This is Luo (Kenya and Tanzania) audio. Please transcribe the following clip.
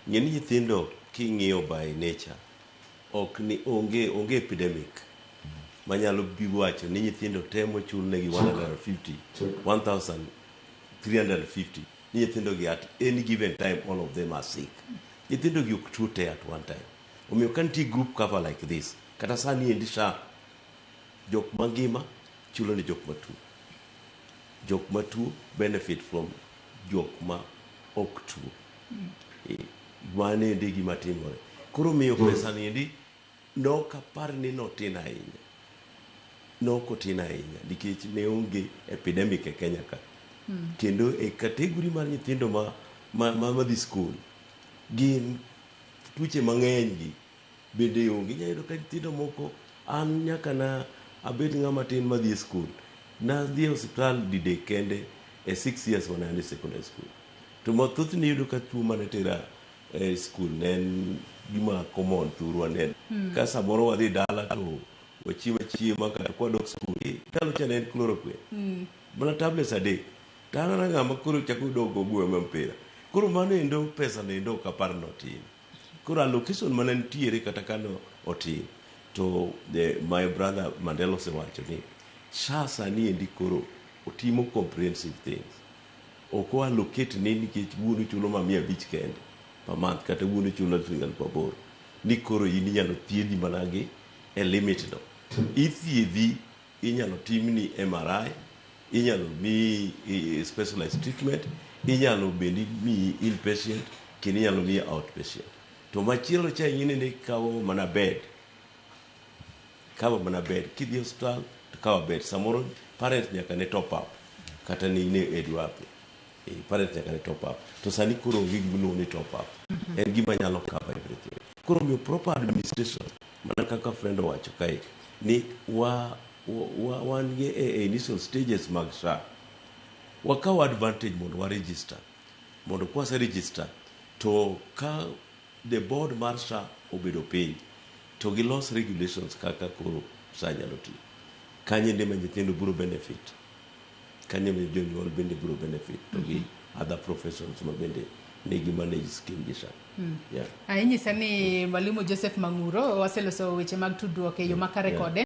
Ng'e ni nyithindo king'iyo by nature ok ni onge epidemic manyalo bi wacho ni nyithindo te mochulnegi 150 1350 ni nyithindo gi at any given time all of them are sick. Nyithindo gi ok tuo te at one time. Omiyo ka nitie group cover like this, kata sani endi SHA jok mangima chulo ne jok matuo. Jok matuo benefit from jok ma ok tuo. Mano endi gima timore. Koro miyo pesa ni endi nok apar ni notin ahinya. Nok otin ahinya nikech ne onge epidemic e Kenya ka. Kendo e category mar nyithindo ma dhi school gin tuoche mang'eny gi bende onge. Inyalo yudo ka nyithindo moko an nyaka na abed ng'ama tin madhi e school. Nadhi e osiptal didek kende e 6 years mane an e secondary school. To ma thothne iyudo ka tuo mane tera e school ne en gima common thurwa ne. Ka samoro wadhi dala to wachiemo achiema kata kwadok school, ndalo cha ne en chloroquine. Mana tablets 3. To an ana ng'ama koro chako dongo gwe ma mpira. Koro mano endo pesa no endo ok apar notin. Koro allocation mane nitiere kata kano otin to my brother Mandela osewacho ni SHA sani endi koro otimo comprehensive things. Ok o allocate ni nikech wuonu chulo ma 500 kende per month kata wuonu chulo siling 8,000 ni koro in inyalo thiedhi mana gi e limit no. Ithiedhi, inyalo timni MRI, inyalo miyi specialized treatment, inyalo bende miyi inpatient kendo inyalo miyi outpatient. To machielo cha ing'e ni kawo mana bed, kawo mana bed kidhi e osiptal to kawo bed. Samoro parents nyaka ne top up kata ni ne edwape. Parents nyaka ne top up. To sani koro onge gima iluongo ni top up. En gima nyalo cover everything. Koro omiyo proper administration mana kaka friend owacho kae ni wa wan gi e initial stages mag SHA. Wakaw advantage mondo wa register. Mondo kwase register to ka the board mar SHA obedo piny to gilos regulations kaka koro SHA nyalo tiyo. Kanyo ende ma nyithindo biro benefit. Kanyo ma jonyuol bende biro benefit to gi other professions ma bende nigi manage scheme gi SHA. Yeah. Inyisa ni Mwalimu Joseph Mang'uro waseloso weche mag tudruok e yo makare kode.